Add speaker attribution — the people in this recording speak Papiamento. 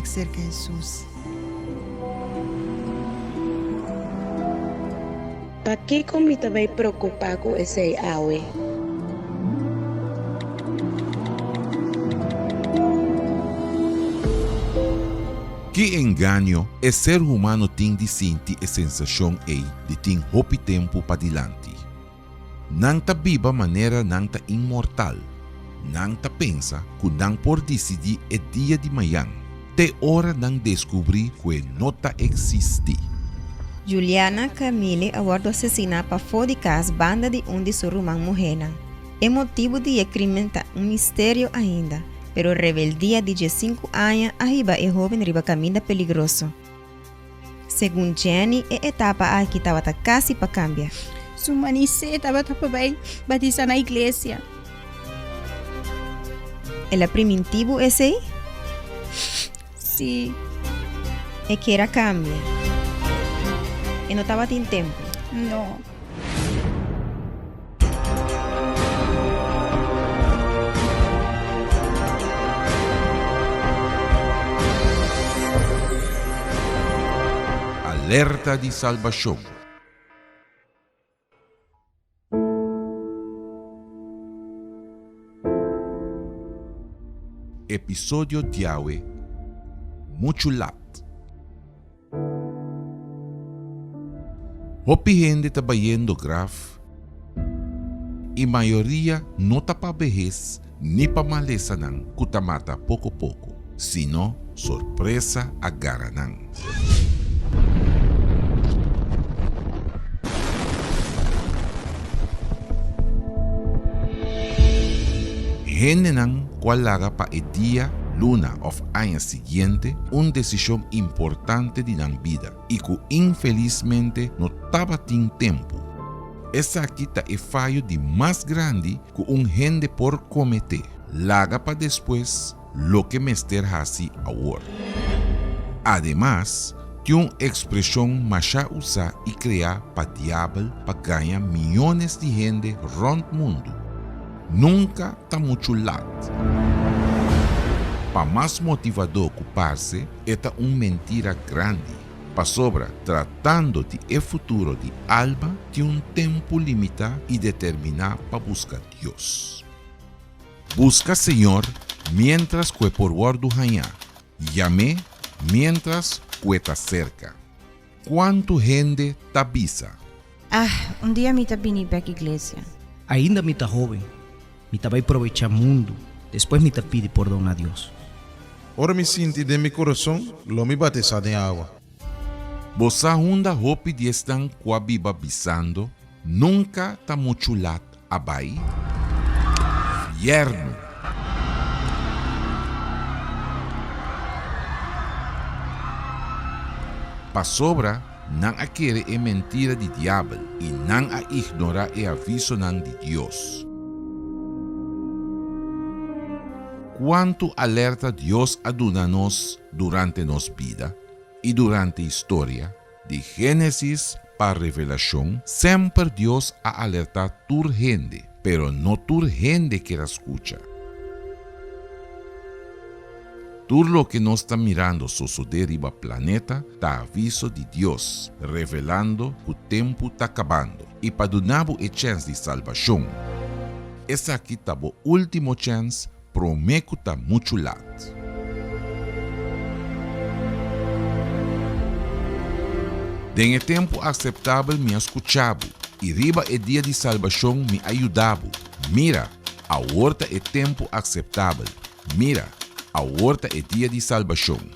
Speaker 1: bèk serka Hesus.
Speaker 2: Pakiko mi ta bai preokupá ku esei awe?
Speaker 3: Ki engaño e ser humano tin di sinti e sensashon ei di tin hopi tempu padilanti? Nan ta biba manera nan ta inmortal. Nan ta pensa ku nan por disidí e dia di mayan, te ora nan deskubrí ku e no ta eksistí.
Speaker 4: Juliana Camille a wòrdu asesiná pafó di kas banda di un di su ruman muhénan. E motibu di e krímen ta un misterio ainda, pero rebeldia di diesinku aña a hiba e hóben riba kaminda peligroso. Segun Jenny e etapa aki tabata kasi pa kambia.
Speaker 5: Su manisé tabata pa bai batisá na iglesia.
Speaker 4: El a primintí bo esei?
Speaker 5: Sí.
Speaker 4: E kier a kambia. E no tabatin tempu.
Speaker 5: No.
Speaker 3: Alerta di salbashon. Episodio diawe, Muchu lat. Hopi hende ta bayendo graf i mayoria no ta pa behes ni pa malesanan ku ta mata poko poko, sino sorpresa a gara nan. Hendenan ku a laga pa e dia, luna òf aña siguiente un desishon importante di nan bida i ku infelismente no tabatin tempu. Esaki ta e fayo di mas grandi ku un hende por kometé, laga pa despues loke mester hasi awor. Ademas, tin un ekspreshon masha usá i kreá pa Diabel pa gaña miónes di hende rònt mundu, Nunka ta muchu lat. Pa mas motivadó ku parse, e ta un mentira grandi, pasobra tratando di e futuro di alma tin un tempu limitá i determiná pa buska Dios. Buska Señor miéntras ku e por wòrdu hañá, yam'é miéntras ku e ta serka. Kuantu hende ta bisa?
Speaker 5: Ah, un dia mi ta bini bek iglesia.
Speaker 6: Ainda mi ta hóben, mi ta bai probechá mundu, despues mi ta pidi pordon na Dios.
Speaker 7: Ora mi sinti den mi kurason, lo mi batisá den awa.
Speaker 3: Bo sa hunda hopi di esnan ku a biba bisando, Nunka ta muchu lat a bai? Fièrnu! Pasobra nan a kere e mentira di Diabel i nan a ignorá e avisonan di Dios. Kuantu alerta Dios a duna nos durante nos bida i durante historia? Di Génesis pa Revelashon, semper Dios a alertá tur hende, pero no tur hende kier a skucha. Tur loke nos ta mirando sosodé riba planeta ta aviso di Dios, revelando ku tempu ta kabando i pa duna bo e chèns di salbashon. Esaki ta bo último chèns promé ku ta muchu lat. Den e tempu aseptabel mi a skucha bo, i riba e dia di salbashon mi a yuda bo. Mira, awor ta e tempu aseptabel, mira, awor ta e dia di salbashon.